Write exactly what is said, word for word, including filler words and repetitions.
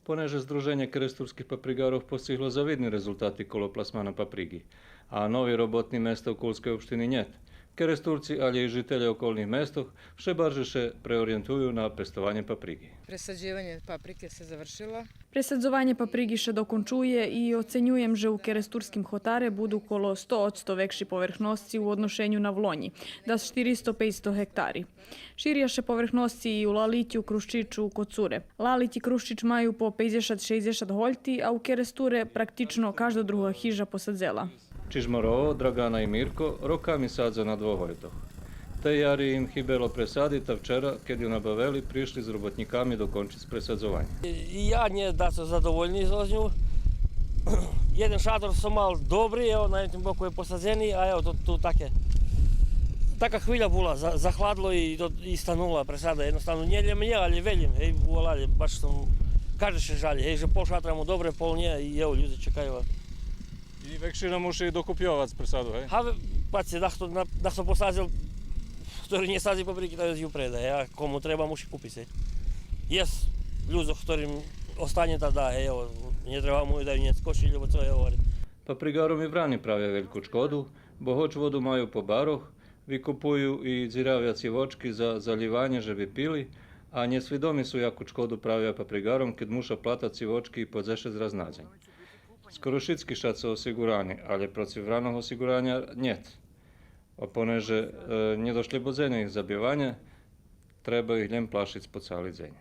Понеже Здруженє керестурских паприґарох постигло завидни резултати коло пласмана паприґи, а нови роботни места у Кулскей општини нєт, Керестурци, алє и жителє околних местох вше барже ше преориєнтую на пестованє паприґи. Пресадживање паприке се завршила. Пресадзованє паприґи ше докончує и оценюєм же у Керестурским хотаре буду коло сто одсто векши поверхносци у одношеню на влонї, дас штиристо-пейцсто гектари. Ширя ше поверхносци и у Лалитю, Крущичу, Коцуре. Лалить и Крущич маю по пейдзешат-шейдзешат гольти, а у Керестуре практично кажда друга хижа посадзела. Чижмарово, Драгана и Мирко роками садза на двох гольтох. Тей яри им хибело пресади, та вчера, кед ю набавели, пришли з роботнїками докончиц пресадзованє. И я нє дацо задовольни зоз ню. Єден шатор сом мал добри, ево, на єдним боку є посадзени, а ево, то, ту таке, така хвиля була, за-, захладло и то, и станула пресада. Єдноставно, нє лєм мнє, алє велїм, гей, волалє, баш сом, кажде ше жали, гей, же пол шатра му добре, пол нє, и ево, людзе чекаю. И векшина муши докупйовац пресаду, гей? Га, ве-, паци, дахто на-, дахто посадзел, хтори нє садзи паприки, та ю предає, а кому треба, муши купиц, гей. Єст людзох хторим останє та да, гей, ево, нє треба му да ю нє скоши, лєбо цо, гей, говори. Паприґаром и врани правя вельку чкоду, бо гоч воду маю по барох, викопую и дзиравя цивочки за залїванє же би пили, а нєсвидоми су яку чкоду правя паприґаром, кед муша платац цивочки и по дзешец раз на дзень. Скоро шицки шаце осиґурани, алє процив враного осиґураня нєт. О, понеже, е, нє дошлєбодзеня их забиваня, треба их лєм плашиц по цали дзень.